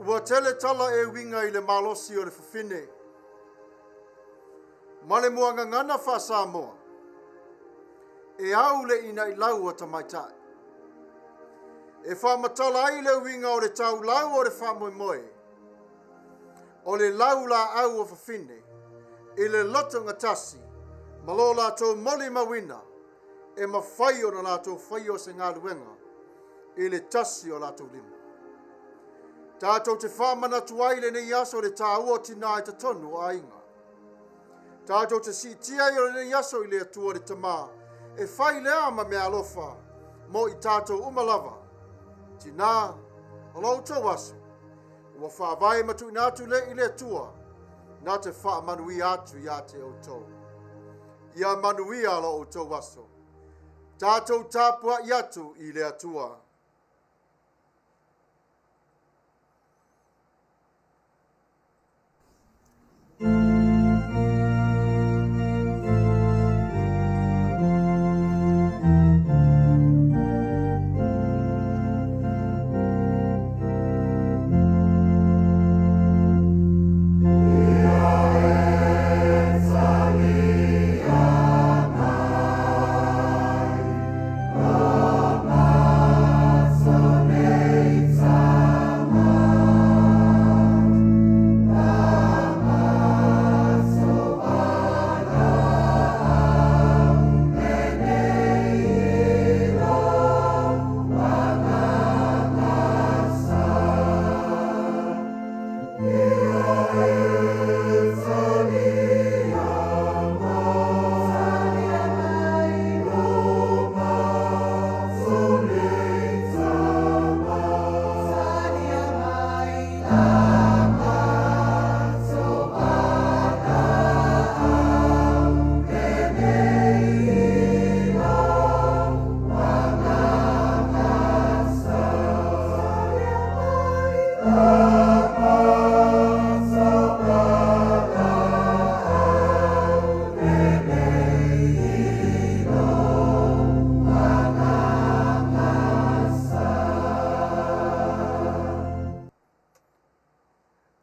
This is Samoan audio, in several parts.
Ua tele tala e uiga i le malosi o le fafine ma le muagagana faa-Samoa e au le inailau a tamaitai. E faamatala ai le uiga o le taulau o le faamoemoe, o le laulaau o fafine i le lotogatasi ma lo latou molimauina e mafai ona latou faia o se galuega i le tasi o latou lima. Tatou te faamanatu ai lenei aso le taua o tinā i totonu o aiga. Tatou te siitia ai o lenei aso i le Atua le Tama e fai lea ma meaalofa mo i tatou uma lava. Tinā, o lo outou aso, ua faavae ma tuuina atu le i le Atua na te faamanuia atu iā te outou. Ia manuia lo outou aso. Tatou tapuai atu i le Atua.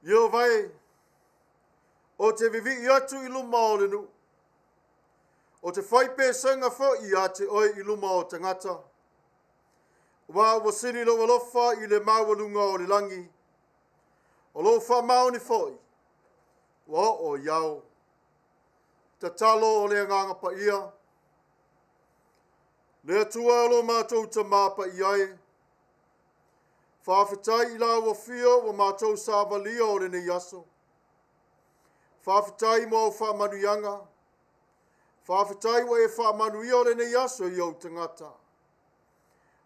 Ieova e, ou te vivii atu i luma o le nuu, o te fai pesega foi iā te oe i luma o tagata, aua ua sili lou alofa i le maualuga o le lagi, o lou faamaoni foi ua oo i ao. Tatalo o le Agaga Paia, le Atua o lo matou Tama Paia e, faafetai i lau afio ua matou savalia o lenei aso. Faafetai mo au faamanuiaga. Faafetai ua e faamanuia o lenei aso i ou tagata.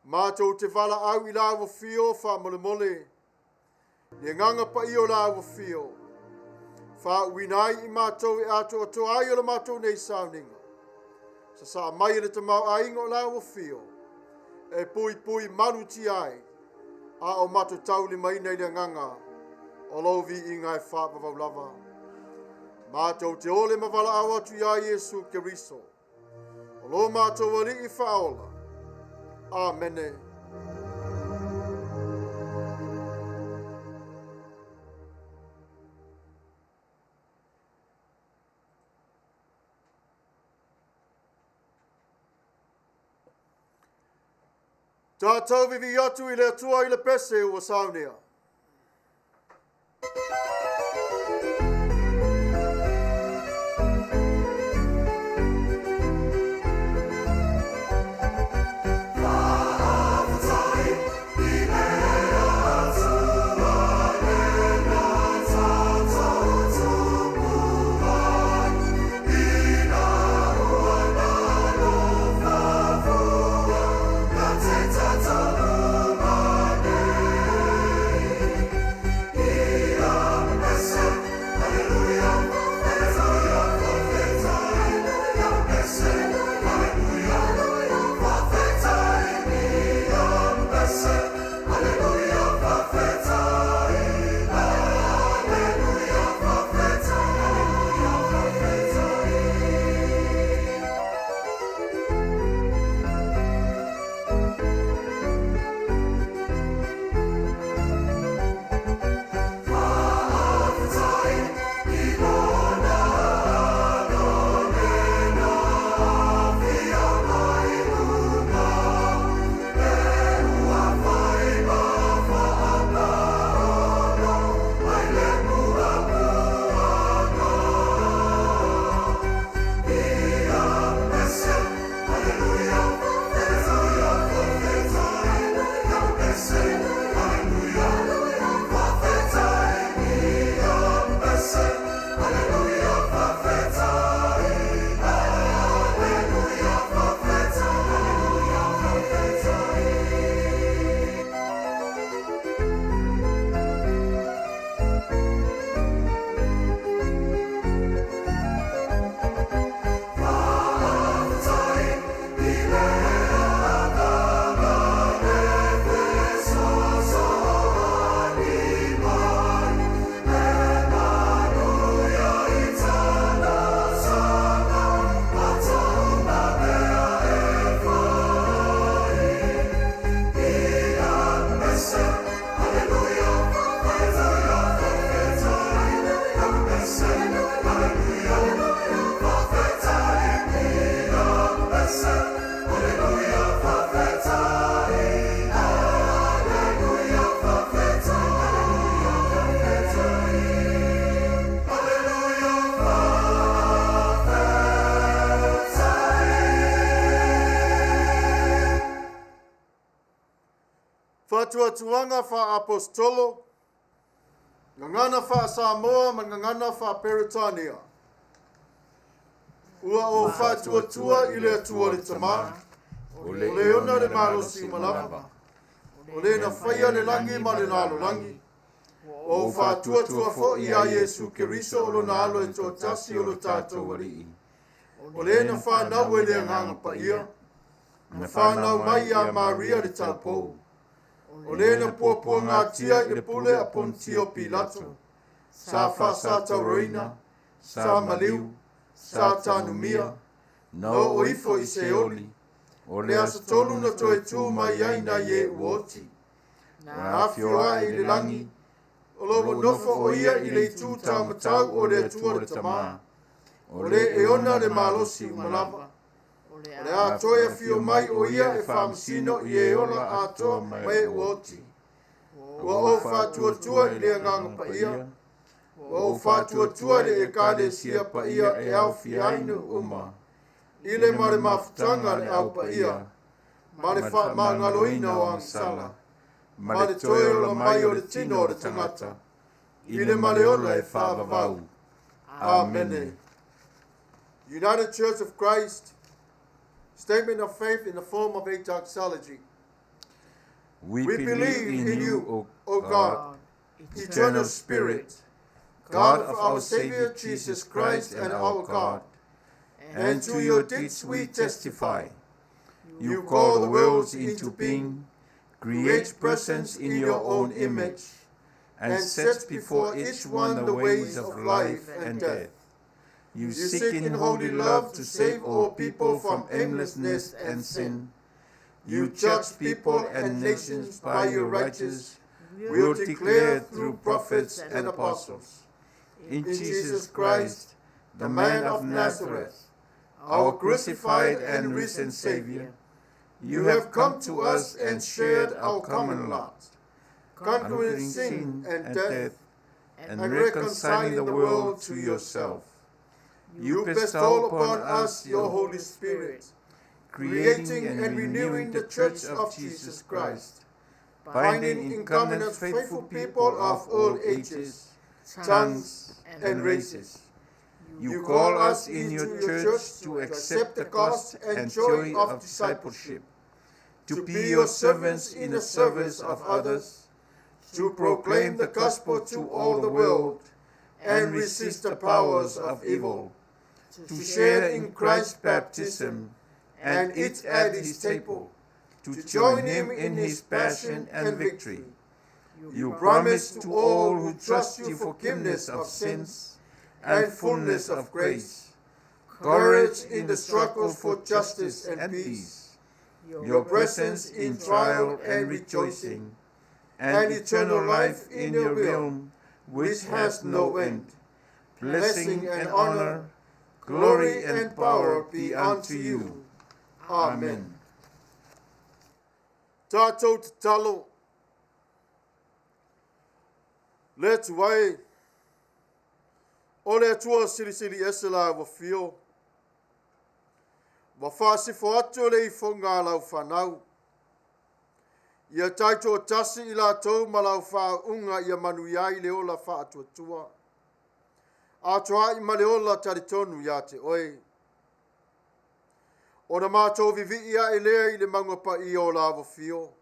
Matou te valaau i lau afio faamolemole, le Agaga Paia o lau afio, faauuina ai i matou e atoatoa ai o le matou nei sauniga. Sasaa mai e le tamaoaiga o lau afio, e puipui malutia ai, a o matou taulimaina i le agaga o lou viiga e faavavau lava. Matou te ole ma valaau atu iā Iesu Keriso, o lo matou Alii faaola. Amene. Tatou vivii atu i le Atua i le pese ua saunia. Faatuatuaga faa-Aposetolo, Gagana faa-Samoa ma Gagana faa-Peretania. Ua ou faatuatua i le Atua le Tamā, o o le le ona ona le le malosi malosi uma uma lava, lava, o le na faia le lagi ma le lalolagi, ua ua ou ou faatuatua faatuatua foi foi ia ia Iesu Iesu Keriso Keriso o o lona lona Alo Alo e e toatasi toatasi o o lo lo tatou tatou Alii, Alii, o o le le na na fanau fanau e e le le Agaga Agaga Paia, Paia, na na fanau fanau mai mai ia ia Maria Maria le le taupou, taupou, o o le le na na puapuagatia puapuagatia i i le le pule pule a a Ponitio Ponitio Pilato, Pilato, sa sa faasatauraina, faasatauraina, sa sa maliu, maliu, sa sa tanumia, tanumia, na na oo oo ifo ifo i i Seoli, Seoli, o o le le aso aso tolu tolu na na toe toe tu tu mai mai ai ai nai nai e e ua ua oti, oti, na na afio afio ae ae i i le le lagi, lagi, o o lo loo o nofo nofo o o ia ia i i le le itu itu taumatau taumatau o o le le Atua Atua le le Tamā, Tamā, o o le le e e ona ona le le malosi malosi uma uma lava, lava, o o le le a a toe toe afio afio mai mai o o ia ia e e faamasino faamasino i i e e ola ola atoa atoa ma ma e e ua ua oti. oti. Ua Ua ou ou faatuatua faatuatua i i le le Agaga Agaga Paia, Paia, ua ua ou ou faatuatua faatuatua i i le le Ekalesia Ekalesia Paia Paia e e aofia aofia ai ai nuu nuu uma, uma, i i le le ma ma le le mafutaga mafutaga a a le le au au paia, paia, ma ma le le faamagaloina faamagaloina o o agasala, agasala, ma ma le le toe toe ola ola mai mai o o le le tino tino o o le le tagata, tagata, i i le le ma ma le le ola ola e e faavavau. faavavau. Amene. Amene. United Church of Christ, statement of faith in the form of a doxology. We We believe believe in in you, you, O O God, God, eternal eternal Spirit, Spirit, God God of of our our Savior Savior Jesus Jesus Christ Christ and and our our God, God, and and to to your your deeds deeds we we testify. testify. You You call call the the worlds worlds into into being, being, create create persons persons in in your your own own image, image, and and set set before before each each one one the the ways ways of of life life and and death. death. You You seek seek in in holy holy love love to to save save all all people people from from aimlessness aimlessness and and sin. sin. You You judge judge people people and and nations nations by by your your righteous righteous will will declared declared through through prophets prophets and and apostles. apostles. In In Jesus Jesus Christ, Christ, the the man man of of Nazareth, Nazareth, our our crucified crucified and and risen risen Savior, Savior, you you have have come come to to us us and and shared shared our our common common lot, lot, conquering conquering sin sin and and death death and and reconciling reconciling the the world world to to yourself. yourself. You You bestow bestow upon upon us us your your Holy Spirit, creating creating and and renewing renewing the the church church of of Jesus Jesus Christ, Christ, binding binding in in covenant covenant faithful faithful people people of of all all ages, ages, tongues, tongues, and and races. races. You You call call us us in your into your church church to to accept accept the the cost cost and and joy joy of of discipleship, discipleship, to to be be your your servants servants in in the the service service of of others, others, to to proclaim proclaim the the gospel gospel to to all all the the world world and and resist resist the the powers powers of of evil, evil, to to share share in in Christ's Christ's baptism baptism and and eat eat at at his his table, table, to to join join him him in in his his passion passion and and victory. victory. You You promise promise to to all all who who trust trust you you forgiveness forgiveness of of sins sins and and fullness fullness of of grace, grace, courage courage in in the the struggle struggle for for justice justice and and peace, peace, your your presence presence in in trial trial and and rejoicing, rejoicing, and and eternal eternal life life in in your your realm, realm, which which has has no no end. end. Blessing Blessing and and honor, honor, glory glory and and power power be be unto unto you. you. Amen. Amen. Tātou tatalo, le tuai, o le atua silisili ese la ua fio, ua whaasifo atu le ifoga a lau whanau. Ia taitoatasi i latou ma lau faauuga ia manuia ai le ola faatuatua. Atoa ai ma le ola talitonu ia te oe. Ona mātou vivii ae lea i le mauga paia o la fio.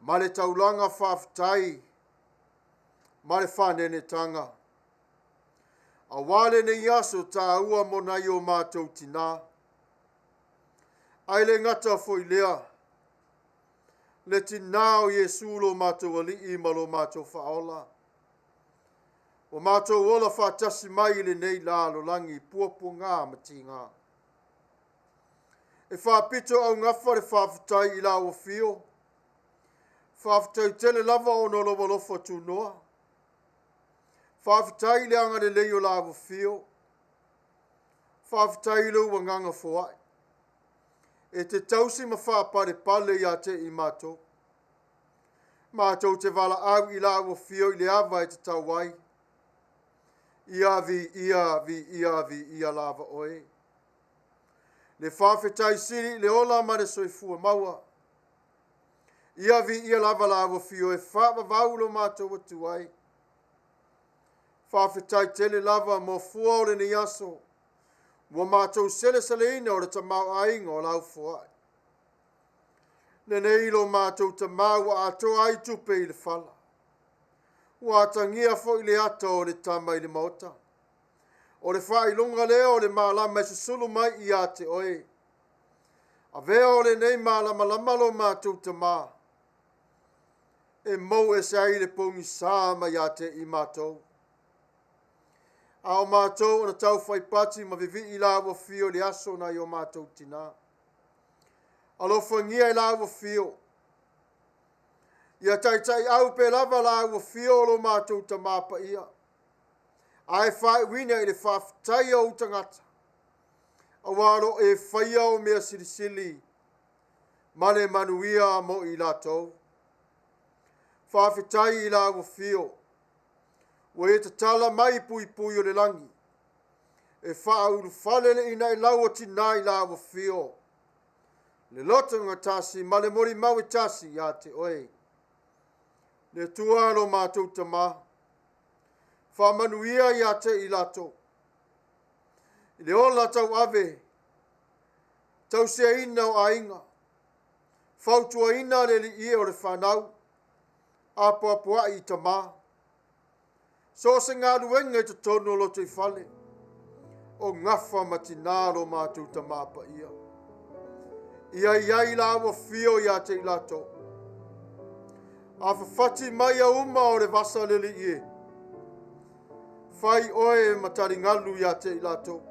Ma le taulaga faafetai ma le fanenetanga. Auā lenei aso tāua mo nai o mātou tinā. Ai le gata foi lea, le tinā o Iesu lo mātou alii ma lo mātou faaola. Ua mātou ola faatasi mai i lenei lalolagi puapuagā ma tigā. E faapito augafa le faafetai i lau afio. Faafetai tele lava ona o lou alofa tunoa. Faafetai i le agalelei o lau afio. Faafetai i lou agaga foai. E te tausi ma faapalepale ia te i matou. Matou te valaau i lau afio i le ava e tatau ai. Ia viia, viia, viia lava oe. Le faafetai sili i le ola ma le soifua maua. Ia viia lava la ua fio e faavavau lo matou atu ai. Faafetai tele lava mo fua o lenei aso. Ua matou seleseleina o le tamaoaiga o lau foai. Lenei lo matou tamā ua atoa ai tupe i le fala. Ua atagia foi le ata o le tama i le maota. O le faailoga lea o le malama e susulu mai ia te oe. Avea o lenei malamalama lo matou tamā. E mou ese ai le pogisa mai ia te i matou. A o matou ona tau faipati ma vivii la ua fio i le aso nai o matou tinā. Alofagia e la ua fio. Ia taitai au pe lava la ua fio o lo matou tamā paia. Ae faaiuina i le faafetai o ou tagata. Auā lo e faia o mea silisili ma le manuia mo i latou. Faafetai i la ua fio. Ua e tatala mai puipui o le lagi. E faaulufale le inailau o tinā i la ua fio. Le loto gatasi ma le molimau e tasi ia te oe. Le Atua lo matou tamā. Faamanuia ia te i latou. I le ola tauave, tausiaina o aiga, fautuaina le alii e o le fanau, apoapoai i tamā. So o se galuega i totonu o lotoifale, o gafa ma tinā lo matou tamā paia. Ia i ai la ua fio ia te i latou. A fafati mai a uma o le vasa le alii e. Fai oe ma taligalu ia te i latou.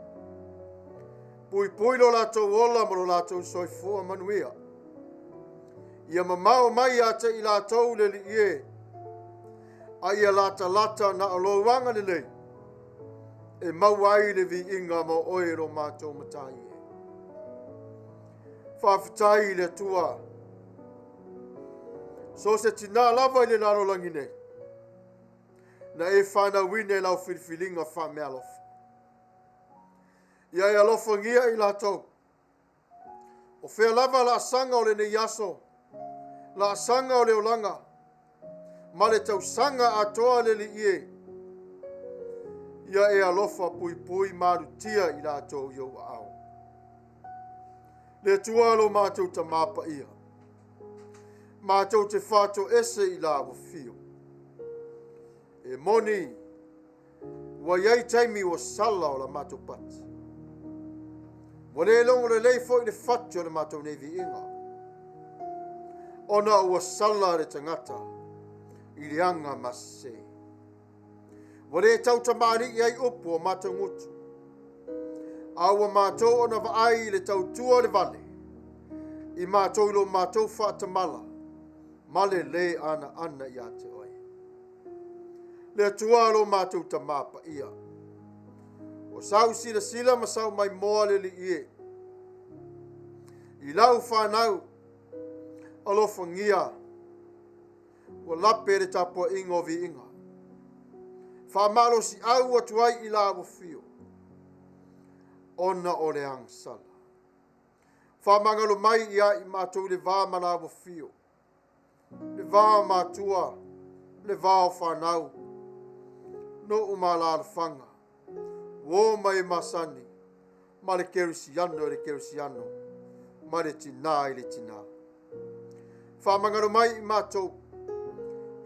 Puipui lo latou ola ma lo latou soifua manuia. Ia mamao mai ia te i latou le alii e. A ia latalata na o lou agalelei. E maua ai le viiga ma oe lo matou matai e. Faafetai i le Atua. So se tinā lava i le lalolagi nei. Na e whanauina i lau filifiliga faameaalofa. Ia e alofagia i latou. O fea lava laasaga o lenei aso, laasaga o le olaga, ma le tausaga atoa le alii e. Ia e alofa puipui malutia i latou i ou aao. Le Atua lo matou tamā paia. Matou te faatoese i la ua fio. E moni, ua iai taimi ua sala o la matou pati. Ua le logo lelei foi le fati o le matou nei viiga. Ona ua sala le tagata i le aga masese. Ua le tautamalii ai upu o matou gutu. A ua matou ona vaai i le tautua o le vale, i matou i lo matou faatamala, ma le le anaana ia te oe. Le Atua lo matou tamā paia. O sau silasila ma sau mai moa le alii e. I lau whanau, alofagia, ua lape le tapuaiga o viiga. Faamalosi au atu ai i la ua fio. Ona o le agasala. Faamagalo mai ia i matou i le va ma la ua fio. Le va o matua, le va o whanau. Nuu ma alaalafaga. Uo mai e masani. Ma le kerisiano i le kerisiano. Ma le tinā i le tinā. Faamagalo mai i matou.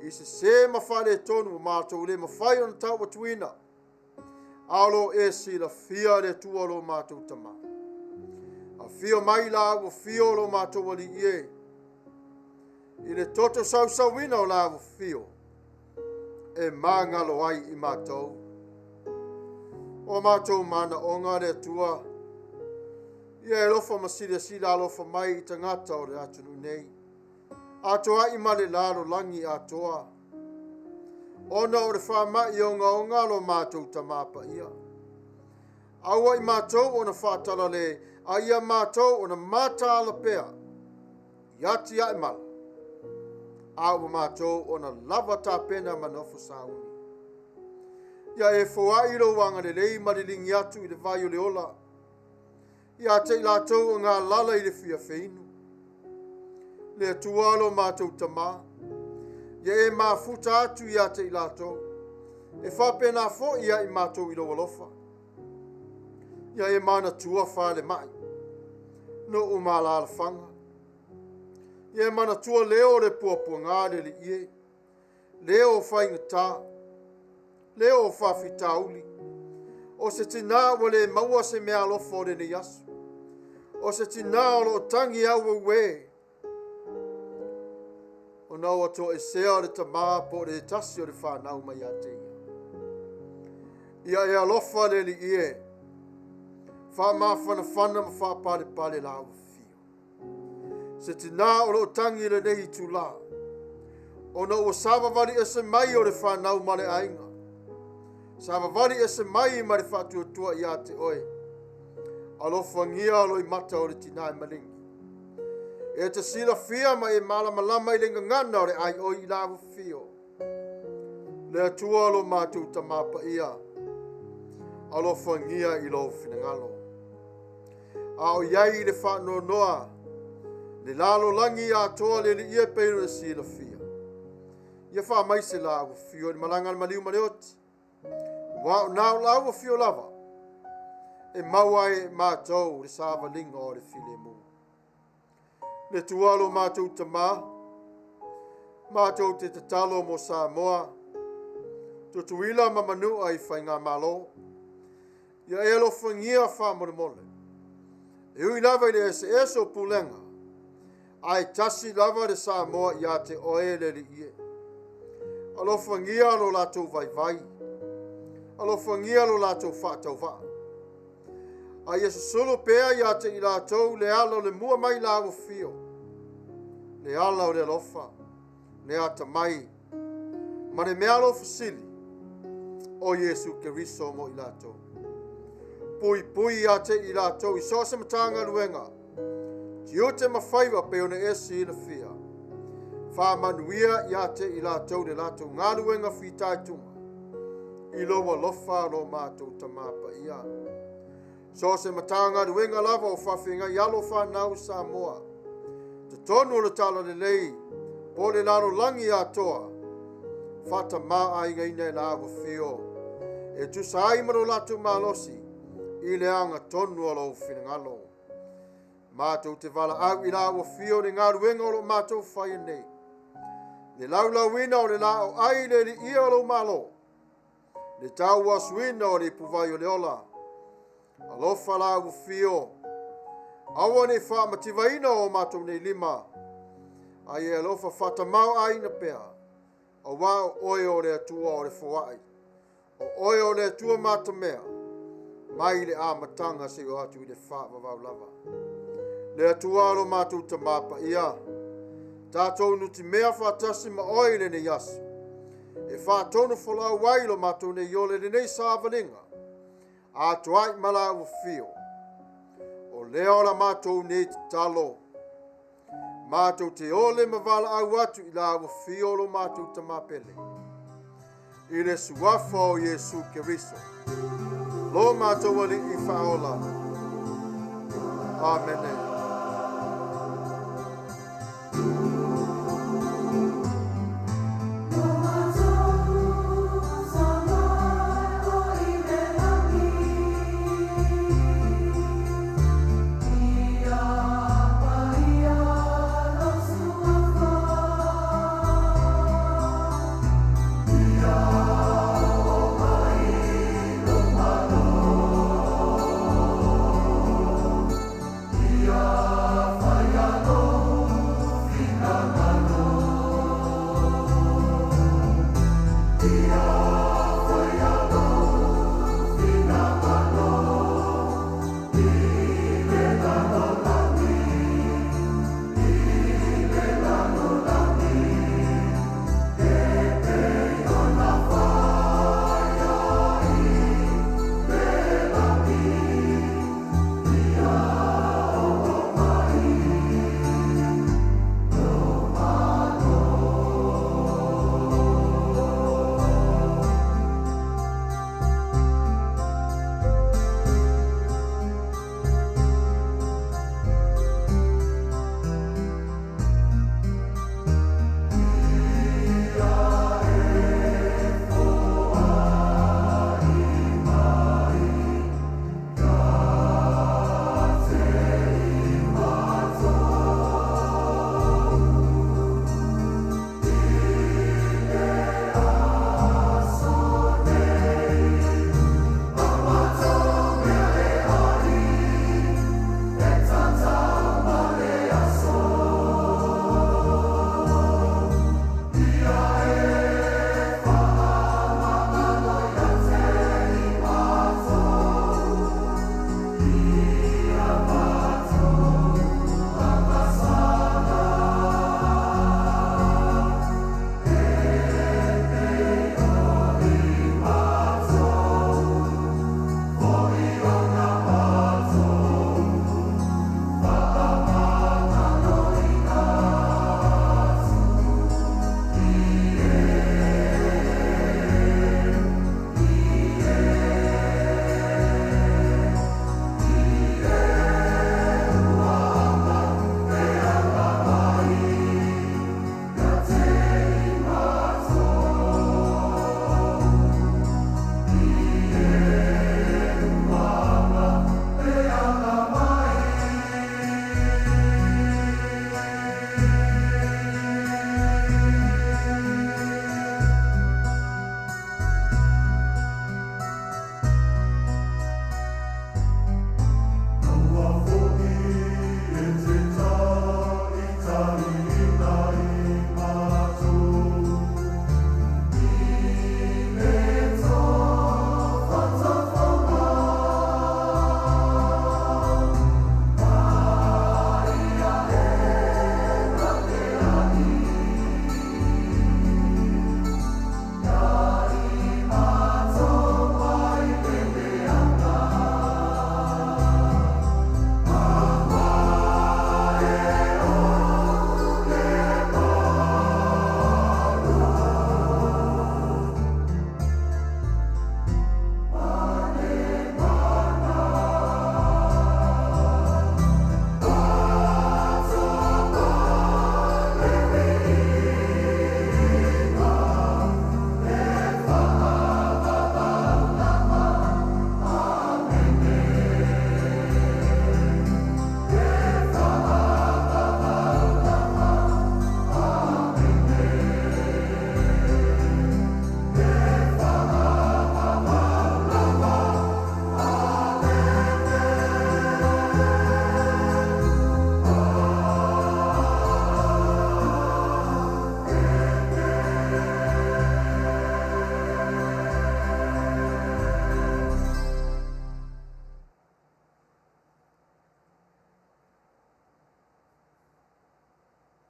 I se se ma faaletonu o matou le mafai ona tau atuina. A o lo e silafia le Atua lo matou tamā. Afio mai la ua fio lo matou alii e. I le toto sausauina o la ua fio. E magalo ai i matou. O matou manaoga le Atua. Ia e alofa ma silasila alofa mai i tagata o le atunuu nei. Atoa i ma le lalolagi atoa. Ona o le faamai ogaoga lo matou tamā paia. Aua i matou ona faatalale, a ia matou ona mataala pea. I ati ae mala. A ua matou ona lava tapena ma nofo sauni. Ia e foai lou agalelei ma liligi atu i le vai o le ola. Ia te i latou o ngā lala i le fia feinu. Le Atua lo matou Tamā, ia e mafuta atu ia te i latou, e faapena foi ia i matou i lou alofa. Ia e manatua falemai, nuu ma alaalafaga. Ia e manatua leo o le puapuaga le Alii e, leo o faigata, leo o faafitauli, o se tinā ua le maua se meaalofa o lenei aso, o se tinā o lo o tagi auauē, ona ua toesea le tamā po o le tasi o le fanau mai ia te ia. Ia e alofa le Alii e, faamafanafana ma faapalepale la ua fio. Se tinā o lo o tagi i lenei itulā, ona ua savavali ese mai o le fanau ma le aiga, savavali ese mai ma le faatuatua ia te oe. Alofagia loimata o le tinā e maligi. E te silafia ma e malamalama i le gagana o le ai oi i la fio. Le Atua lo matou Tamā paia, alofagia i lou finagalo. A o iai i le faanoanoa, le lalolagi atoa le Alii e pei ona silafia. Ia faamaise la ua fio i le malaga a le maliu ma le oti. Ua o na o la ua fio lava, e maua ai e matou le savaliga o le filemu. Le Atua lo matou Tamā, matou te tatalo mo Samoa, Tutuila ma Manua i Faigamalo. Ia e alofagia faamolemole. E ui lava i le eseese o pulega, ae tasi lava le Samoa ia te oe le Alii e. Alofagia lo latou vaivai, alofagia lo latou faatauvaa. A ia susulu pea ia te i latou le ala o le mua mai la ua fio, le ala o le alofa, le atamai, ma le meaalofa sili o Iesu Keriso mo i latou. Puipui ia te i latou i so o se Matagaluega, tiute ma faiva pei ona e silafia. Faamanuia ia te i latou le latou galuega fitaituga, i lou alofa lo matou Tamā paia. So o se Matagaluega lava o faafeagai alo fanau Samoa, totonu o le Talalelei po o le lalolagi atoa, faatamā aigaina e la ua fio, e tusa ai ma lo latou malosi i le agatonu o lou finagalo. Matou te valaau i la ua fio le galuega o lo matou faia nei, le laulauina o le laau ai le Alii o lou Malo, le tauasuina o le ipuvai o le ola. Alofa la ua fio, aua ne i faamativaina o matou nei lima, ai e alofa faatamao aiga pea, auā o oe o le Atua o le foai, o oe o le Atua matamea, mai le amataga seia oo atu i le faavavau lava. Le Atua lo matou Tamā paia, tatou nutimea faatasi ma oe i lenei aso, e faatonu folau ai lo matou nei ola i lenei savaliga, atoai ma la ua fio. O lea o la matou nei tatalo, matou te ole ma valaau atu i la ua fio lo matou Tamā pele, i le suafa o Iesu Keriso, lo matou Alii faaola. Amene.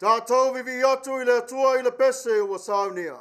Tatou vivi'i atu i le Atua i le pese ua saunia.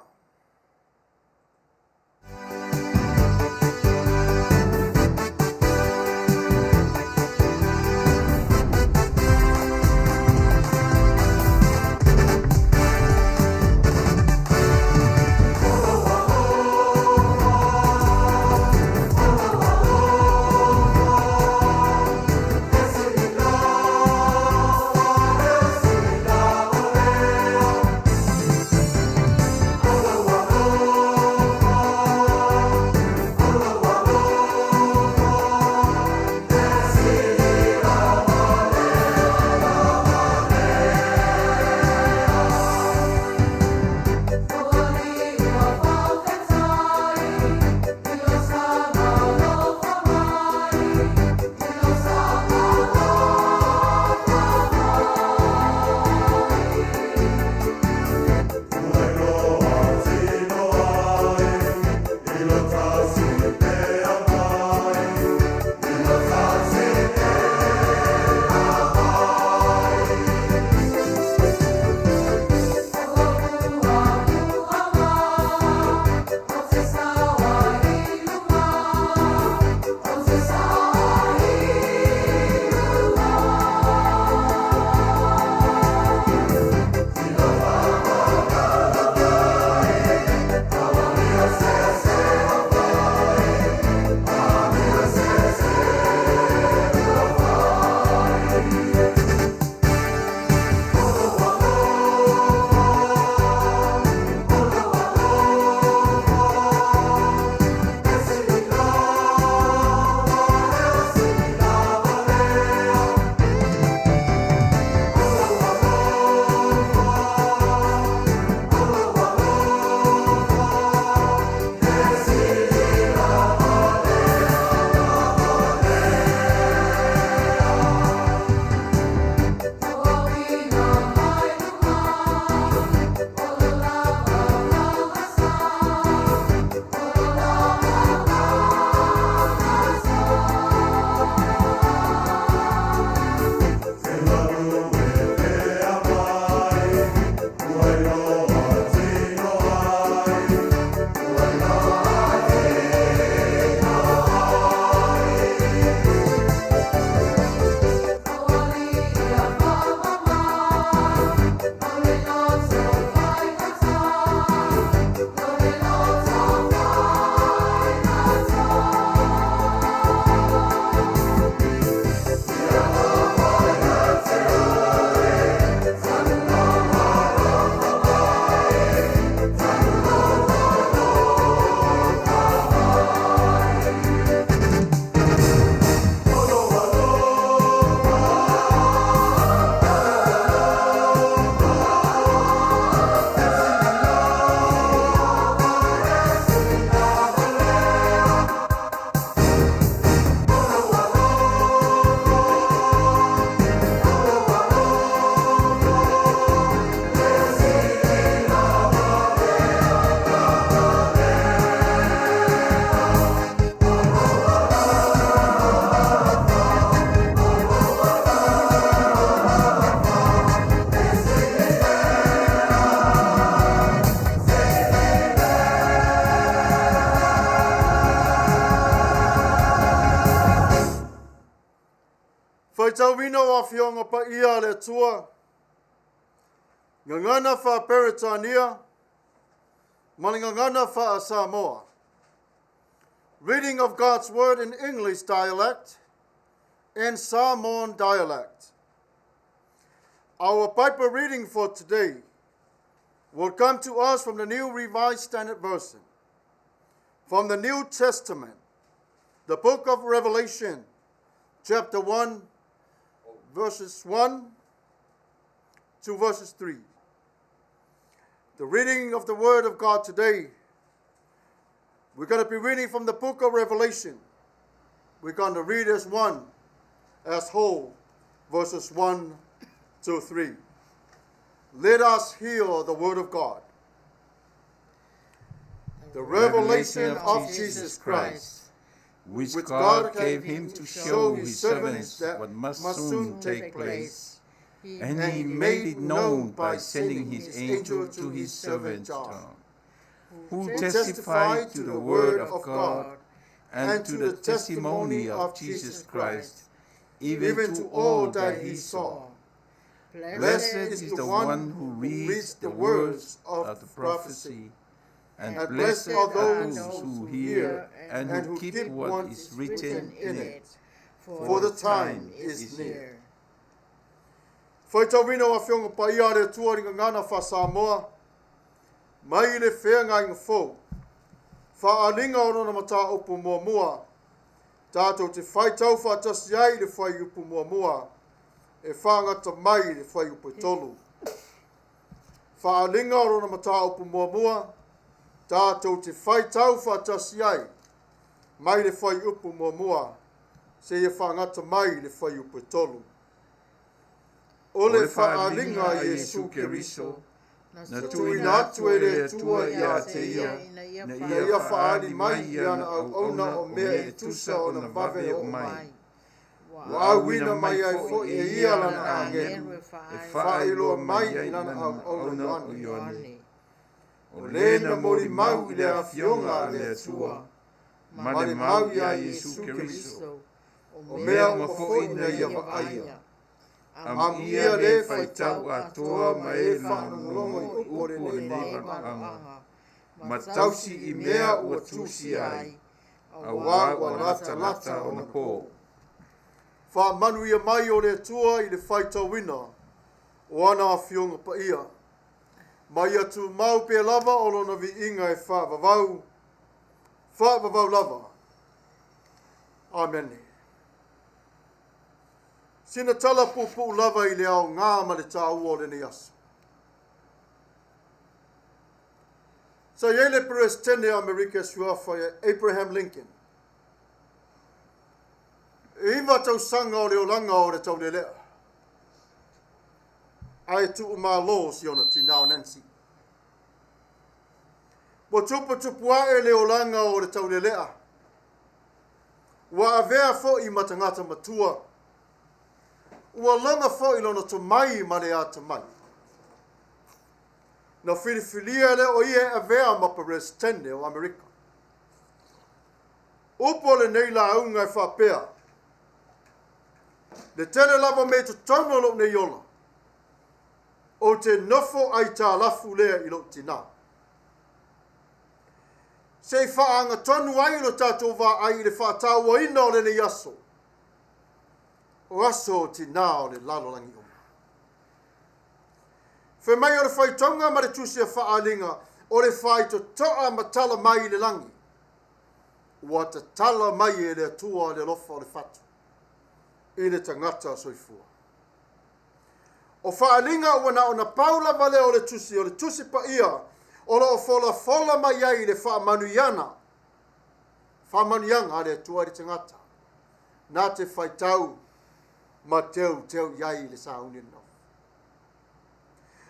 Faitauina o Afioga Paia a le Atua, Gagana faa-Peretania ma le Gagana faa-Samoa. Reading of God's Word in English dialect and Samoan dialect. Our Bible reading for today will come to us from the New Revised Standard Version, from the New Testament, the book of Revelation, chapter 1, verses 1 to verses 3. The reading of the Word of God today, we're going to be reading from the book of Revelation. We're going to read as one, as whole, verses 1 to 3. Let us hear the Word of God. The revelation of Jesus Christ, which which God gave him to show his servants what must soon take place. And he made it known by sending his angel to his servant John, who testified to the word of God and to the testimony of Jesus Christ, even to all that he saw. Blessed is the one who reads the words of the prophecy, and blessed are those who hear and who keep what is written in it, for the time is near. Faitauina o Afioga Paia a le Atua i le Gagana Faa-Samoa, mai le Feagaiga Fou, Faaaliga o lona mataupu muamua, tatou te faitau faatasi ai i le fuaiupu muamua e faagata mai i le fuaiupu e tolu. Faaaliga o lona mataupu muamua, tatou te faitau faatasi ai mai le fuaiupu muamua seia faagata mai i le fuaiupu e tolu. O O le le faaaliga faaaliga a a Iesu Iesu Keriso, Keriso, na na tuuina tuuina atu atu e e le le Atua Atua ia ia te te ia, ia, ina ina ia ia faaali faaali mai mai i i ana ana auauna auauna o o mea mea e e tusa tusa ona ona vave vave oo oo mai. mai. Ua Ua auina auina mai mai ai foi foi e e ia ia lana lana agelu, agelu e e faailoa faailoa mai mai i ai lana lana auauna auauna Ioane. o Ioane. O O le le na na molimau molimau i i le le afioga afioga a a le le Atua, Atua, ma ma le le mau mau iā ia Iesu Iesu Keriso, Keriso, o o mea mea uma uma foi foi na na ia ia vaaia. vaaia. Amuia Amuia le le faitau faitau atoa atoa ma ma e e faalogologo i faalogologo i upu o upu o lenei lenei valaauga, valaauga, ma ma tausi tausi i i mea mea ua ua tusia tusia ai, ai, auā auā ua ua latalata latalata ona ona po. po. Faamanuia mai o le Atua i le faitauina o ana afioga paia, ma ia tumau pea lava o lona viiga e faavavau, faavavau lava. Amene. Sina tala puupuu lava i le aoga ma le taua o lenei aso. Sa i ai le Peresetene o Amerika e suafa ia Abraham Lincoln. E 9 tausaga o le olaga o le taulelea, ae tuumalo si ona tinā o Nancy. Ua tuputupu ae le olaga o le taulelea, ua avea foi ma tagata matua, ua loga foi lona tomai ma le atamai. Na filifilia lea o ia e avea ma Peresetene o Amerika. Upu o lenei lauga e faapea, le tele lava me totonu o lou nei ola, o te nofo aitalafu lea i lou tinā. Se i faagatonu ai lo tatou vaai i le faatauaina o lenei aso, o aso o tinā o le lalolagi uma. Fai mai o le faitauga ma le tusi a Faaaliga, o le faitotoa ma tala mai i le lagi, ua tatala mai e le Atua le alofa o le fatu i le tagata soifua. O Faaaliga ua na ona pau lava lea o le tusi, o le tusi paia o loo folafola mai ai i le faamanuiaga a le Atua i le tagata, na te faitau ma teuteu i ai i le sauni le nofo.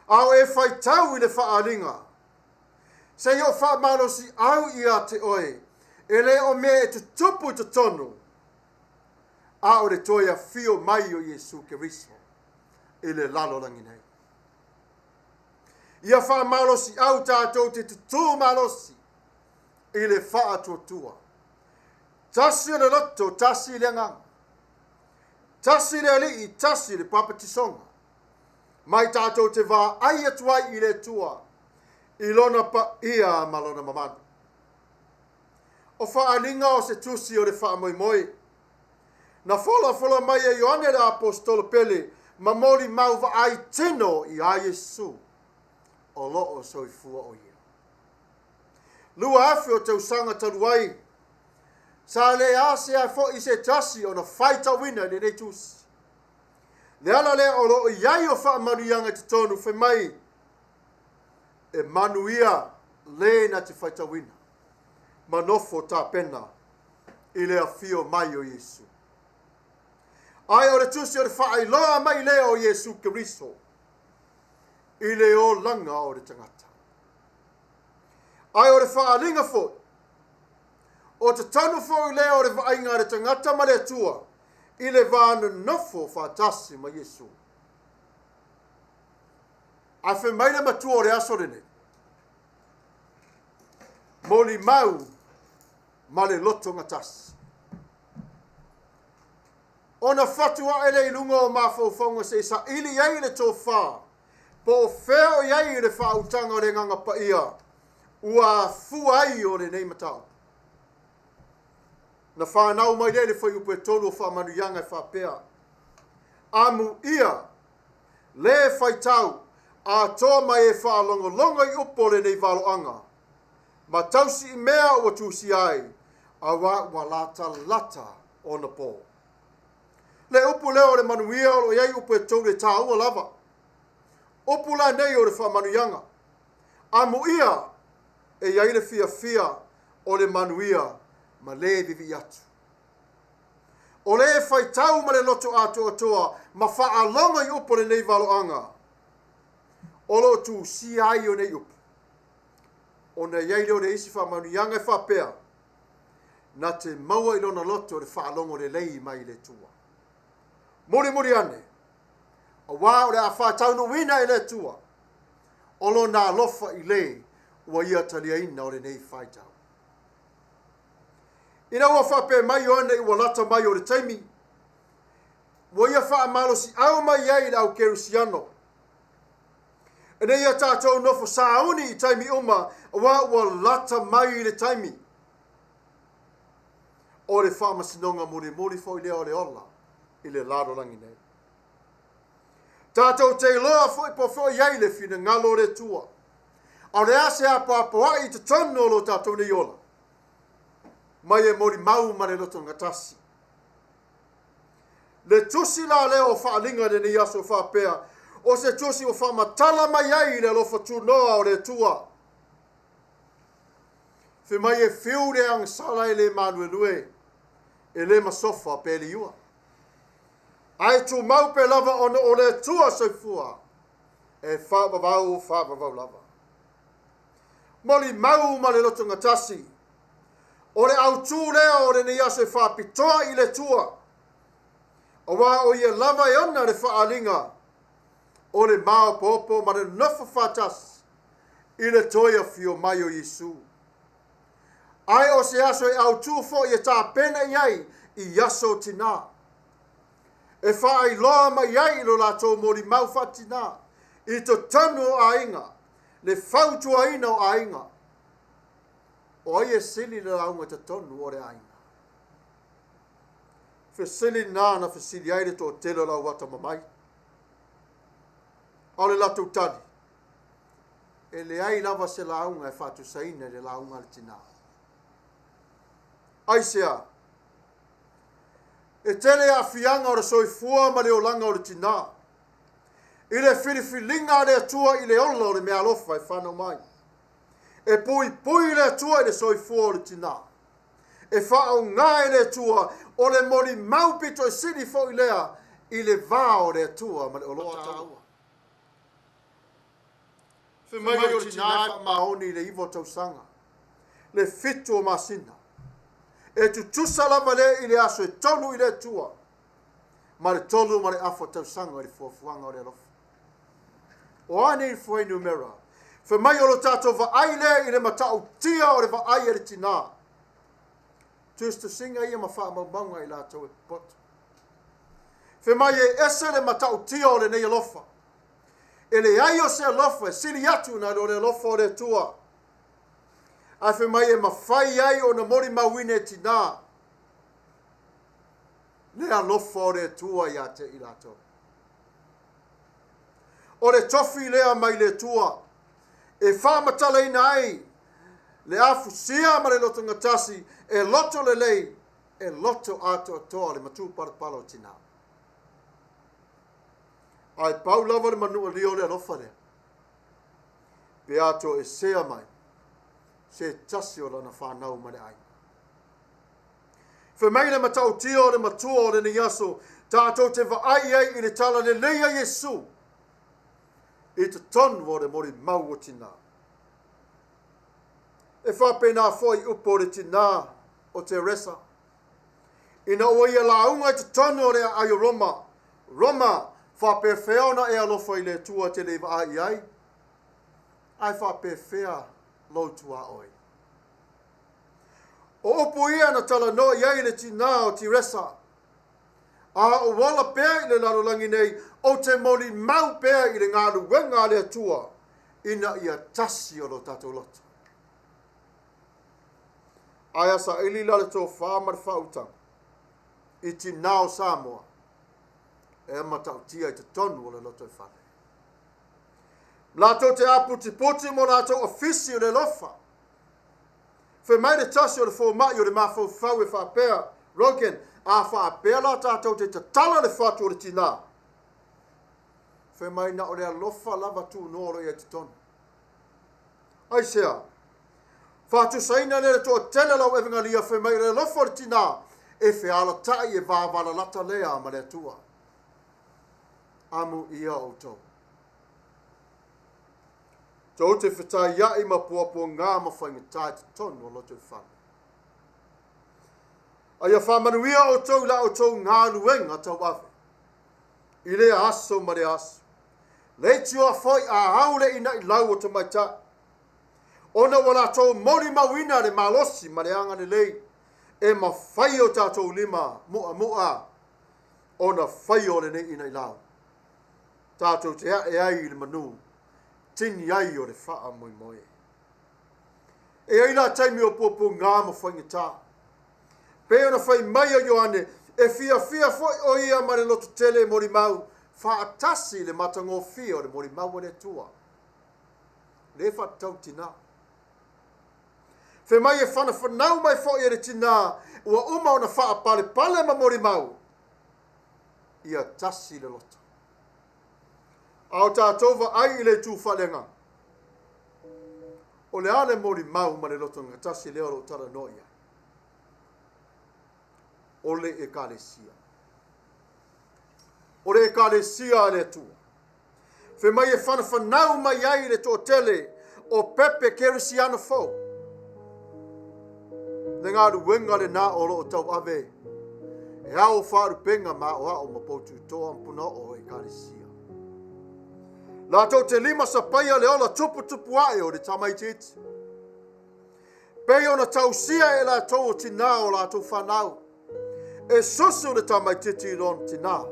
A o e faitau i le Faaaliga, se i o faamalosi au ia te oe, e le o mea e tutupu i totonu, a o le toe afio mai o Iesu Keriso i le lalolagi nei. Ia faamalosi au tatou te tutū malosi i le faatuatua. Tasi o le loto, tasi le agaga. Tasi le alii, tasi le papatisoga. Mai tatou te vaai atu ai i le Atua, i lona paia ma lona mamalu. O Faaaliga o se tusi o le faamoemoe. Na folafola mai e Ioane le Apostolo Pele, ma molimau vaai tino ia Iesu, o loo soifua o ia. 2000 o tausaga talu ai, sa le asea foi se tasi ona faitauina i lenei tusi. Le ala lea o loo i ai o faamanuiaga i totonu, fai mai, e manuia le na te faitauina, ma nofo tapena i le afio mai o Iesu. Ae o le tusi o le faailoa mai lea o Iesu Keriso i le olaga o le tagata. Ae o le Faaaliga foi, o totonu foi lea o le vaaiga a le tagata ma le Atua i le va nonofo faatasi ma Iesu. Ae fai mai le matua o le aso lenei, Molimau ma le loto gatasi. Ona fatu ae lea i luga o mafaufauga se i saili ai le tofa, po o fea o i ai le faautaga o le Agaga Paia ua afua ai o lenei mataupu. Na fanau mai lea i le fuaiupu e 3 o faamanuiaga e faapea, Amuia le faitau atoa mai e faalogologo i upu o lenei valoaga, ma tausi i mea ua tusia ai, auā ua latalata ona po. Le upu lea o le manuia o lo o i ai upu e tolu e taua lava. Upu la nei o le faamanuiaga. Amuia e i ai le fiafia o le manuia ma le vivii atu. O le e faitau ma le loto atoatoa ma faalogo i upu o lenei valoaga, o lo o tusia ai o nei upu. Ona i ai lea o le isi faamanuiaga e faapea, na te maua i lona loto le faalogo lelei mai i le Atua. Mulimuli ane, auā o le a faataunuuina e le Atua o lona alofa i le ua ia taliaina o lenei faitau. Ina ua faapea mai Ioane ua lata mai o le taimi, ua ia faamalosiau mai ai i le au Kerisiano, ina ia tatou nofo sauni i taimi uma, auā ua lata mai le taimi o le faamasinoga mulimuli foi lea o le ola i le lalolagi nei. Tatou te iloa foi po foi i ai le finagalo o le Atua. A o le a se apoapoai i totonu o lo tatou nei ola, mai e molimau ma le loto gatasi. Le tusi la lea o Faaaliga i lenei aso faapea, o se tusi ua faamatala mai ai i le alofa tunoa o le Atua. Fai mai e fiu le agasala e le maluelue, e le masofa pe liua. Ae tumau pe lava ona o le Atua soifua, e faavavau faavavau lava. Molimau ma le loto gatasi, o le autū lea o lenei aso e faapitoa i le Atua, auā o ia lava e ona le faaaliga o le maopoopo ma le nofo faatasi i le toe afio mai o Iesu. Ae o se aso e autū foi e tapena i ai i aso o tinā, e faailoa mai ai i lo latou molimau faatinā i totonu o aiga, le fautuaina o aiga. O ai e sili le lauga i totonu o le aiga? Fesili lena na fesili ai le toatele o le au atamamai. A o le latou tali, e leai lava se lauga e faatusaina i le lauga a le tinā. Aisea? E tele aafiaga o le soifua ma le olaga o le tinā i le filifiliga a le Atua i le ola o le meaalofa e fanau mai. E puipui le Atua i le soifua o le tinā. E faaaoga e le Atua o le molimau pito e sili foi lea i le va o le Atua ma le oloa taua. Fai mai o le tinā e faamaoni i le 9 tausaga, le 7 o masina. E tutusa lava lea i le aso e 3 i le Atua, ma le 3 ma le afa tausaga i le fuafuaga o le alofa. O a nei fuainumera? Fai mai o lo tatou vaai lea i le matautia o le vaai a le tinā. Tusitusiga ia ma faamaumauga i latou e popoto. Fai mai e ese le matautia o lenei alofa. E leai o se alofa e sili atu na lo le alofa o le Atua. Ae fai mai e mafai ai ona molimauina e tinā le alofa o le Atua ia te i latou. O le tofi lea mai le Atua e faamatalaina ai le afusia ma le lotogatasi e loto lelei, e loto atoatoa le matupalapala o tinā. Ae pau lava le manualia o le alofa lea, pe a toesea mai se tasi o lana whanau ma le aiga. Fai mai le matautia o le matua o lenei aso, tatou te vaai ai i le tala lelei a Iesu i totonu o le molimau o tinā. E faapena foi upu o le tinā o Teresa, ina ua ia lauga i totonu o le aai o Roma, Roma, faapefea ona e alofa i le Atua te le vaai i ai? Ae faapefea lou tuaoi? O upu ia na talanoa i ai le tinā o Tiresa. A ou ola pea i le lalolagi nei, ou te molimau pea i le galuega a le Atua ina ia tasi o lo tatou loto. Ae a saili la le tofa ma le faautaga i tinā o Samoa, e matautia i totonu o le lotoifale. Latou te aputiputi mo latou ofisi o le alofa. Fai mai le tasi o le fomai o le mafaufau e faapea, Rogan, a faapea la tatou te tatala le fatu o le tinā. Fai mai na o le alofa lava tunoa o lo o i ai totonu. Aisea? Faatusaina lea le toatele o le au evegalia fai mai o le alofa o le tinā e fealatai e vavalalata lea ma le Atua. Amuia outou. Tou te fetaiai ma puapuaga ma faigata i totonu o lotoifale. A ia faamanuia outou i la outou galuega tauave i lea aso ma lea aso. Leitioa foi a au le ina'ilau o tamaitai, ona ua latou molimauina le malosi ma le agalelei e mafai e o tatou lima mu'amu'a ona faia o lenei ina'ilau. Tatou te a'e ai i le manu, tini ai o le faamoemoe. E i ai la taimi o puapuaga ma faigata. Pei ona fai mai a Ioane, e fiafia foi o ia ma le lototele e molimau faatasi i le matagofie o le molimau a le Atua. Lea e faatatau tinā. Fai mai e fanafanau mai foi e le tinā ua uma ona faapalepale ma molimau, ia tasi le loto. A o tatou vaai i le itu faaleagaga, o le a le molimau ma le loto gatasi lea o lo o talanoa i ai? O le Ekalesia. O le Ekalesia a le Atua. Fai mai e fanafanau mai ai le toatele o pepe kerisiano fou. Le galuega lenā o lo o tauave e ao faalupega ma aoao ma poututoa ma punaoo o Ekalesia. Latou te limasapaia le ola tuputupu ae o le tamaitiiti. Pei ona tausia e latou o tinā o latou fanau. E susu le tamaitiiti i lona tinā.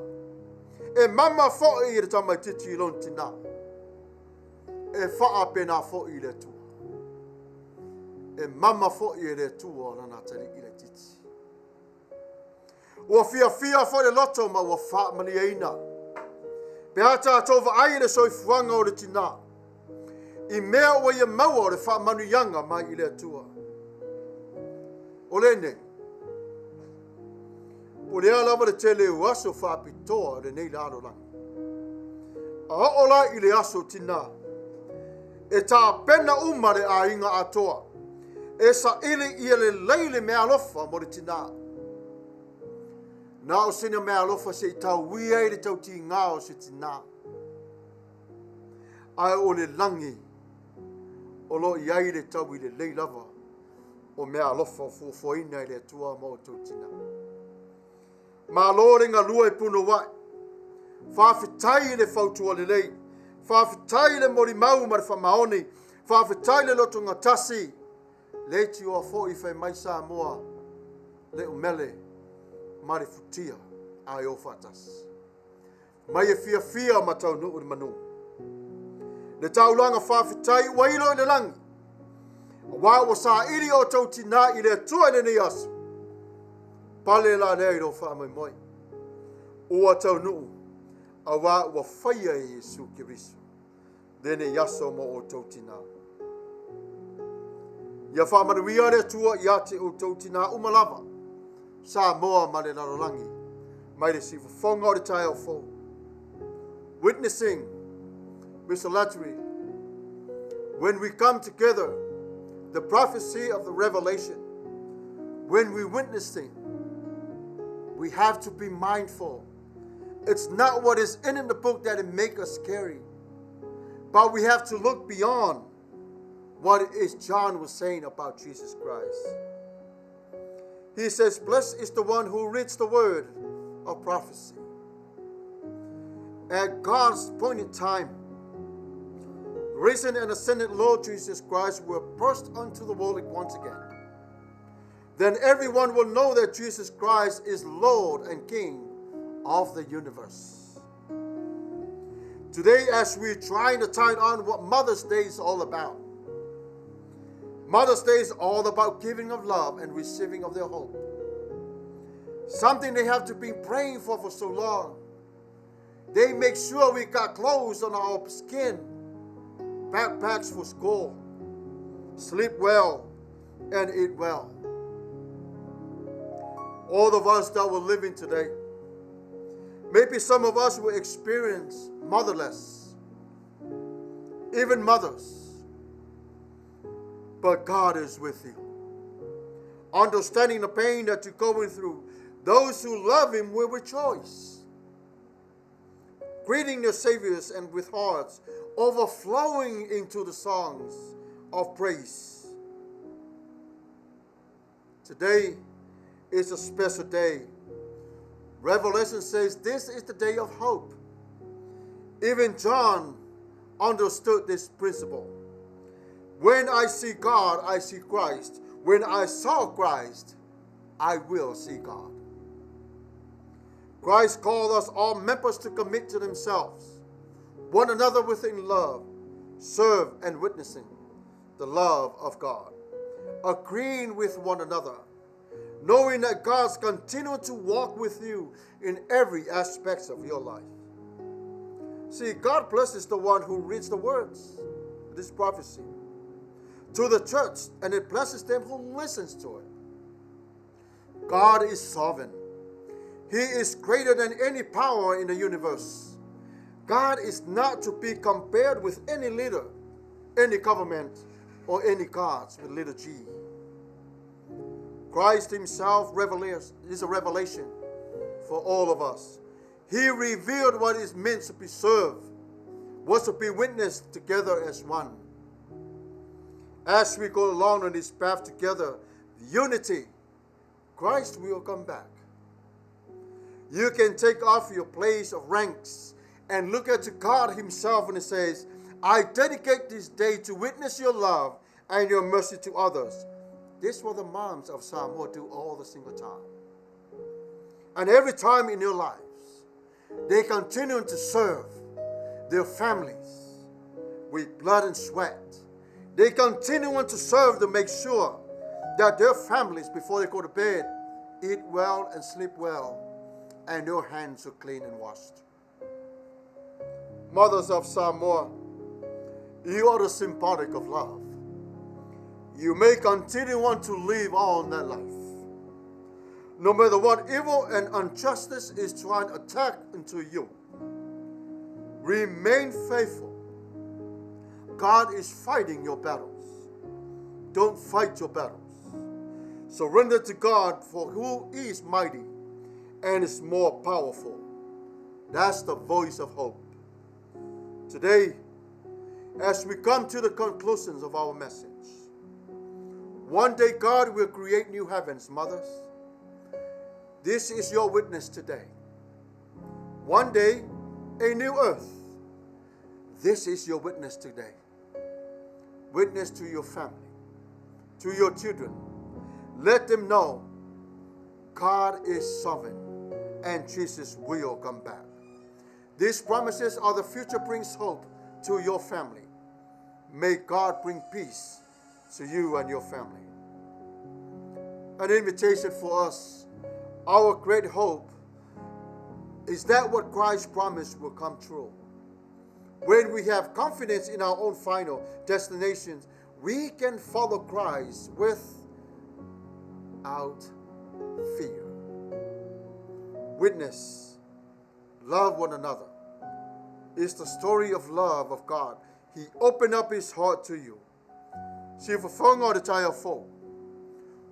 E mama foi le tamaitiiti i lona tinā. E faapena foi i le Atua. E mama foi e le Atua lana atalii laitiiti. Ua fiafia foi le loto ma ua faamalieina. Pe a tatou vaai i le soifuaga o le tinā, i mea ua ia maua o le faamanuiaga mai i le Atua. O lenei, po o le a lava le tele o aso faapitoa o lenei lalolagi. A oo la i le aso tinā, e tapena uma le aiga atoa, e saili ia lelei le meaalofa mo le tinā. Na o sina meaalofa se i tauia ai le tautigā o se tinā. Ae o le lagi o lo o i ai le taui lelei lava o meaalofa o fuafuaina e le Atua ma outou tinā. Malo le galue punouai. Faafetai i le fautua lelei. Faafetai i le molimau ma le faamaoni. Faafetai i le lotogatasi. Leitioa foi fai mai Samoa, le umele ma le futia ae o faatasi. Mai e fiafia ma taunuu le manu. Le taulaga faafetai ua ilo i le lagi, auā ua saili outou tinā i le Atua i lenei aso. Pale la lea i lou faamoemoe. Ua taunuu, auā ua faia e Iesu Keriso lenei aso mo outou tinā. Ia faamanuia le Atua ia te outou tinā uma lava, Samoa ma le lalolagi, mai le siufofoga o le taeao fou. Witnessing, Mr. Lattery, when we come together, the prophecy of the revelation, when we witnessing, we have to be mindful. It's not what is in the book that it make us scary, but we have to look beyond what it is John was saying about Jesus Christ. He says, blessed is the one who reads the word of prophecy. At God's appointed time, Risen and ascended Lord Jesus Christ will burst onto the world once again. Then everyone will know that Jesus Christ is Lord and King of the universe. Today, as we're trying to tie on what Mother's Day is all about, Mother's Day is all about giving of love and receiving of their hope. Something they have to be praying for so long. They make sure we got clothes on our skin, backpacks for school, sleep well, and eat well. All of us that were living today, maybe some of us will experience motherless, even mothers. But God is with you. Understanding the pain that you're going through, those who love Him will rejoice. Greeting their Saviors and with hearts overflowing into the songs of praise. Today is a special day. Revelation says this is the day of hope. Even John understood this principle. When I see God, I see Christ. When I saw Christ, I will see God. Christ called us all members to commit to themselves, one another within love, serve and witnessing the love of God, agreeing with one another, knowing that God's continuing to walk with you in every aspect of your life. See, God blesses the one who reads the words, this prophecy, to the church, and it blesses them who listens to it. God is sovereign. He is greater than any power in the universe. God is not to be compared with any leader, any government, or any gods with little g. Christ himself is a revelation for all of us. He revealed what is meant to be served, what to be witnessed together as one. As we go along on this path together, unity, Christ will come back. You can take off your place of ranks and look at God himself, and he says, I dedicate this day to witness your love and your mercy to others. This is what the moms of Samoa do all the single time. And every time in their lives, they continue to serve their families with blood and sweat. They continue to serve to make sure that their families, before they go to bed, eat well and sleep well, and their hands are clean and washed. Mothers of Samoa, you are the symbolic of love. You may continue on to live on that life. No matter what evil and injustice is trying to attack into you, remain faithful. God is fighting your battles. Don't fight your battles. Surrender to God, for who is mighty and is more powerful. That's the voice of hope. Today, as we come to the conclusions of our message, one day God will create new heavens, mothers. This is your witness today. One day, a new earth. This is your witness today. Witness to your family, to your children. Let them know God is sovereign and Jesus will come back. These promises are the future brings hope to your family. May God bring peace to you and your family. An invitation for us, our great hope is that what Christ promised will come true. When we have confidence in our own final destinations, we can follow Christ without fear. Witness, love one another. It's the story of love of God. He opened up his heart to you. See, for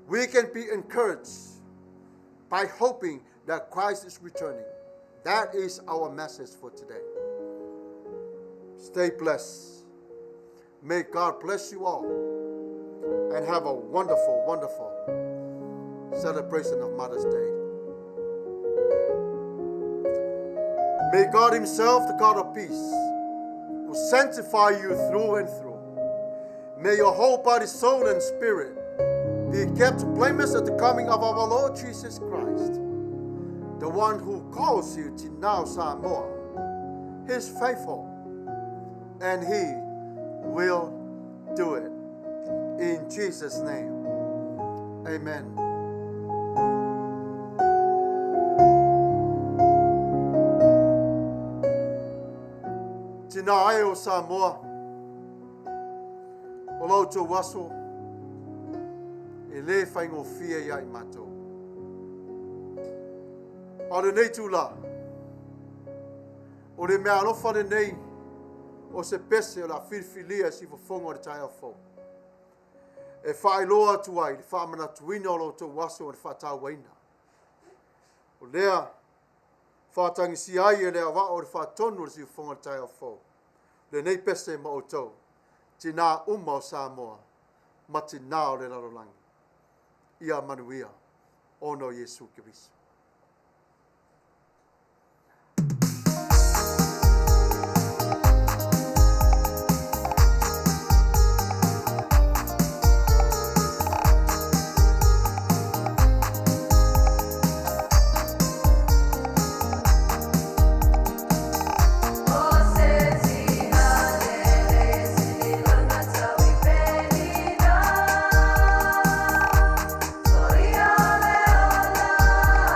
we can be encouraged by hoping that Christ is returning. That is our message for today. Stay blessed. May God bless you all and have a wonderful, wonderful celebration of Mother's Day. May God himself, the God of peace, who will sanctify you through and through. May your whole body, soul, and spirit be kept blameless at the coming of our Lord Jesus Christ. The one who calls you to now Samoa is faithful, and he will do it. In Jesus' name, amen. Tina e o Samoa, o lau tau aso, e le whaingofia ia i mātou. A le nei tū la, o le mea alofa le nei, o se pese o la filifilia si fofonga o le tai fou. E whaeloa atu ai, le whaamanatuina o lau tau aso o le whaatauaina. O lea, whaatangisi ai e le awa o le whaatonu o le si fofonga o le tai fou. Le nei pese ma o tau, tina uma o Samoa, ma tina o le lalolangi. Ia manuia, ono Iesu Keriso. O se tina lele si langa tau i penina. O ia le ola.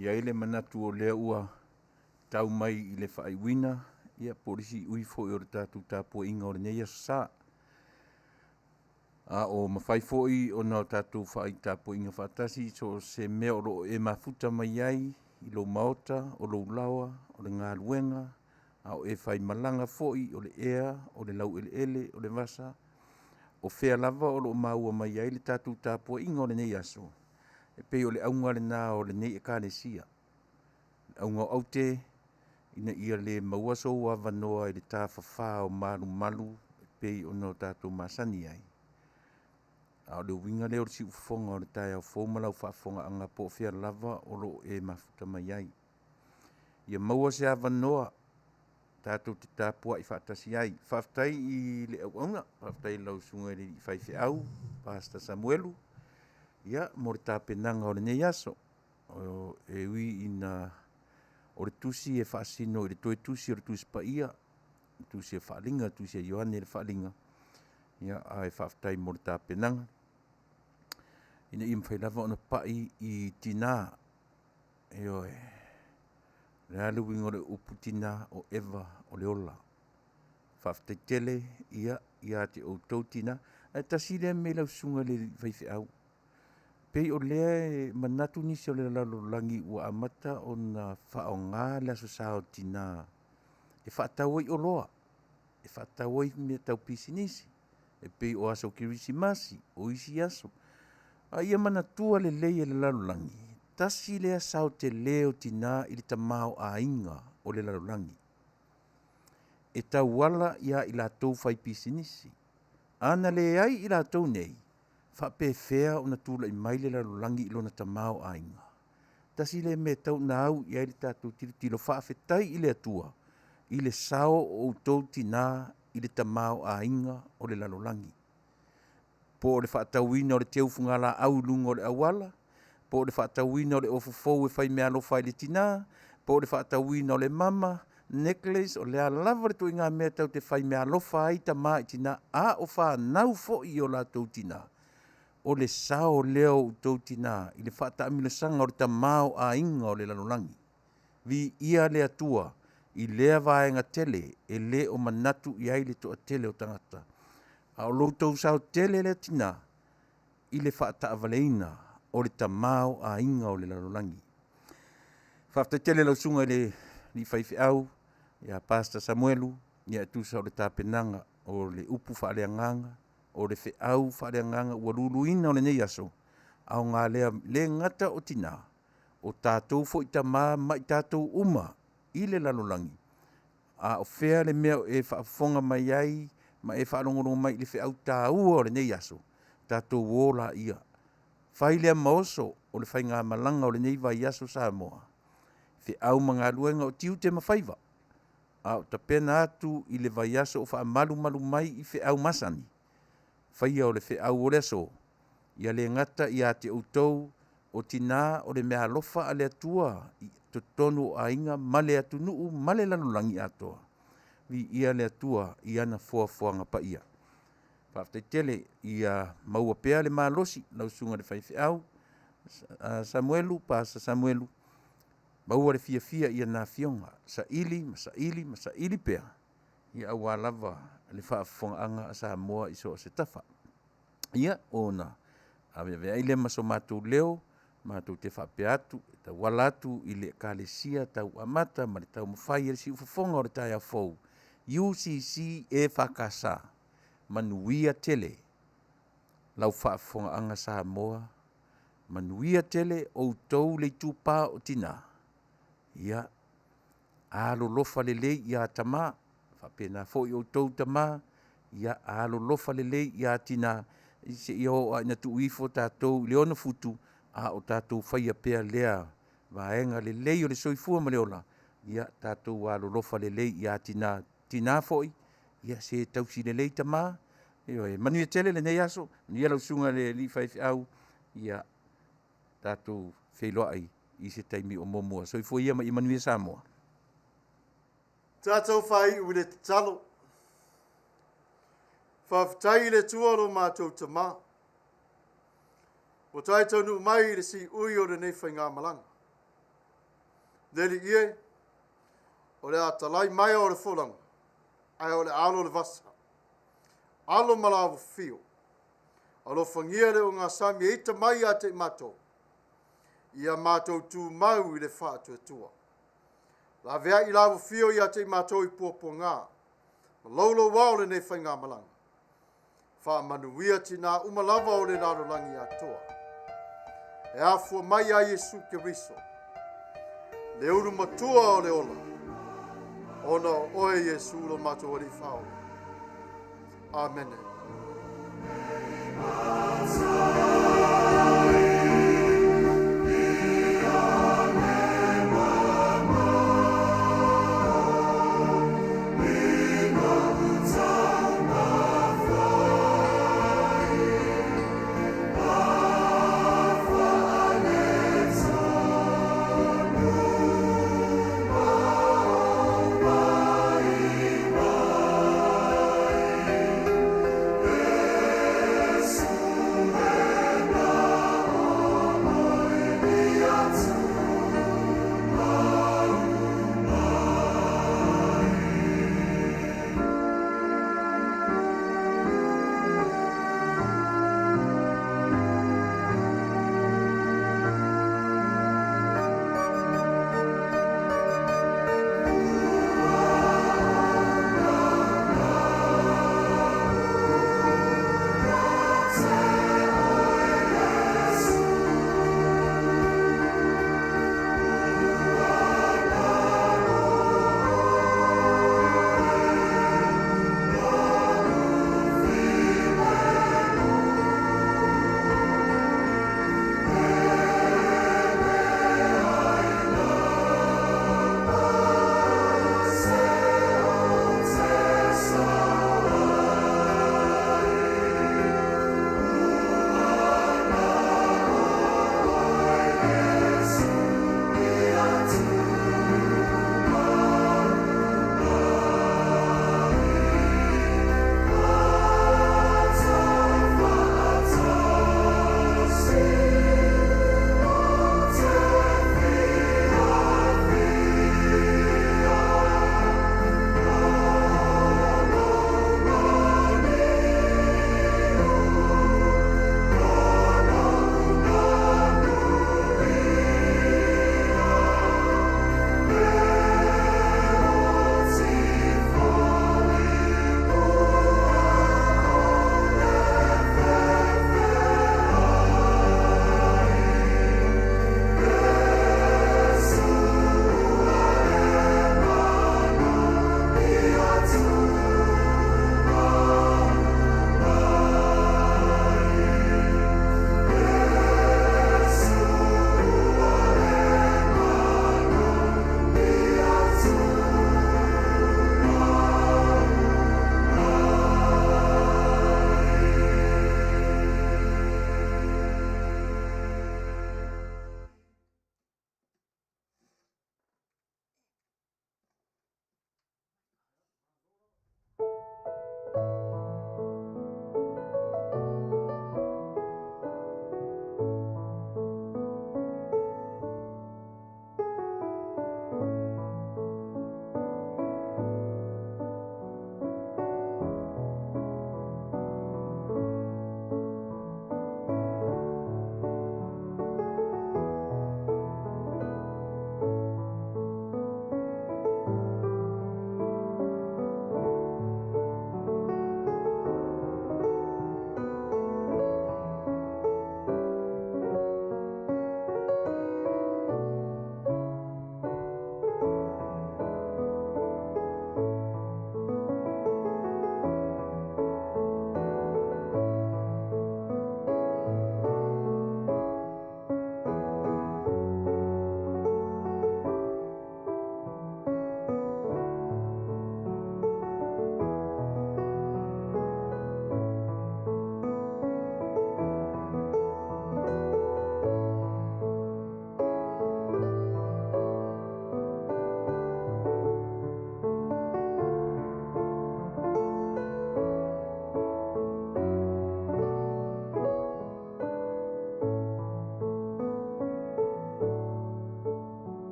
I ai le manatu o lea ua tau mai i le faaiuina, ia po o le siui foi o le tatou tapuaiga o lenei aso Sa. A o mafai foi ona o tatou faaitapuaiga faatasi i so o se mea o lo o e mafuta mai ai i lou maota, o lou laoa, o le galuega, a o e faimalaga foi, o le ea, o le laueleele, o le vasa, o fea lava o lo o maua mai ai le tatou tapuaiga o lenei aso, e pei o le auga lena o lenei Ekalesia. O le auga o aute, ina ia le maua sou avanoa i le tafafā o malumalu e pei ona o tatou masani ai, a o le uiga lea o le siufofoga o le taeao fou ma lau faafofogaaga po o fea lava o lo o e mafuta mai ai. Ia maua se avanoa tatou te tapuai faatasi ai. Faafetai i le auauna, faafetai i lau Susuga i le alii Faifeau Pastor Samuelu mo le tapenaga o lenei aso. E ui ina o le tusi e faasino i le toe tusi o le Tusi Paia, le tusi o Faaaliga, le tusi a Ioane le Faaaliga, ae faafetai mo le tapenaga ina ia mafai lava ona pai i tina. Ioe. O le a le uiga o le upu tina? O Eva o le ola. Faafetai tele ia te outou tina. Ae tasi lea mea i lau susuga i le alii faifeau, pei o lea e manatu nisi o le lalolagi ua amata ona faaaoga le Aso Sa o Tina e faatau ai oloa, e faatau ai mea tau pisinisi, e pei o aso Kerisimasi, o isi aso. A ia manatua lelei e le lalolagi, tasi lea sao tele o tina i le tamaoaiga o le lalolagi, e tauala ia i latou fai pisinisi. A na leai i latou nei, faapefea ona tulai mai le lalolagi i lona tamaoaiga? Tasi lea mea e tatau ona au i ai le tatou tilotilo, faafetai i le Atua i le sao o outou tina i le tamaoaiga o le lalolagi. Po o le faatauina o le teu fugalaau i luga o le auala, po o le faatauina o le ofu fou e faimeaalofa ai i le tina, po o le faatauina o le mama necklace, o le a lava le ituaiga mea tatou te faimeaalofa ai tama i tina, a o fanau foi i o latou tina, o le sao lea o outou tina i le faataamilosaga o le tamaoaiga o le lalolagi. Viia le Atua i lea vaega tele e le o manatu i ai le toatele o tagata, a o lo outou sao tele lea tina i le faataavaleina o le tamaoaiga o le lalolagi. Faafetai tele lau susuga i le alii faifeau ia Pastor Samuelu, e tusa o le tapenaga o le upu faaleagaga, o le feau faaleagaga ua luluina o lenei aso, aoga lea le gata o tina, o tatou foi tama ma i tatou uma i le lalolagi. A o fea le mea o e faafofoga mai ai ma e faalogologo mai i le feau taua o lenei aso, tatou o laia, fai lea ma oso o le faigamalaga o lenei vaiaso Samoa, feau ma galuega o tiute ma faiva, a o tapena atu i le vaiaso o faamalumalu mai i feau masani, faia o le feau o le aso, ia le gata ia te outou o tina o le meaalofa a le Atua i totonu o aiga ma le atunuu ma le lalolagi atoa. Viia le Atua i ana foafoaga paia. Faafetai tele ia maua pea le malosi lau susuga i le faifeau Samuelu, Pastor Samuelu, maua le fiafia i ana afioga, saili ma saili ma saili pea, ia aua lava le faafofogaaga a Samoa i so o se tafa. Ia, ona aveaveai lea ma so matou leo, matou te faapea atu, e tauala atu i le Ekalesia Tau Amata ma le Taumafai e le Siufofoga o le Taeao Fou, UCC EFKS, manuia tele lau faafofogaaga Samoa, manuia tele outou le itupa o tina, ia alolofa lelei ia tama, faapena foi outou tama, ia alolofa lelei ia tina, seia oo lava ina tuu ifo tatou i le 6 futu, a o tatou faia pea lea vaega lelei o le soifua ma le ola, ia tatou alolofa lelei ia tina, tina foi, ia se tausi lelei tama. Ioe, manuia tele lenei aso, manuia lau susuga i le alii faifeau, ia tatou feiloai i se taimi o muamua. Soifua ia ma ia manuia Samoa. Tatou faaiu i le tatalo. Faafetai i le Atua lo matou Tama, ua tae taunuu mai i le siui o lenei faigamalaga. Le Alii e, o le a talai mai o le folauga, ae o le alo o le vasa. Alo ma la fio. Alofagia le ogasami e ita mai ia te i matou. Ia matou tumau i le faatuatua. Laveai i la fio ia te i matou i puapuaga. Ma loulouā o lenei faigamalaga. Faamanuia tinā uma lava o le lalolagi atoa. E afua mai ia Iesu Keriso. Le ulu matua o le ola. Ona o oe Iesu lo matou Alii Faaola. Amene.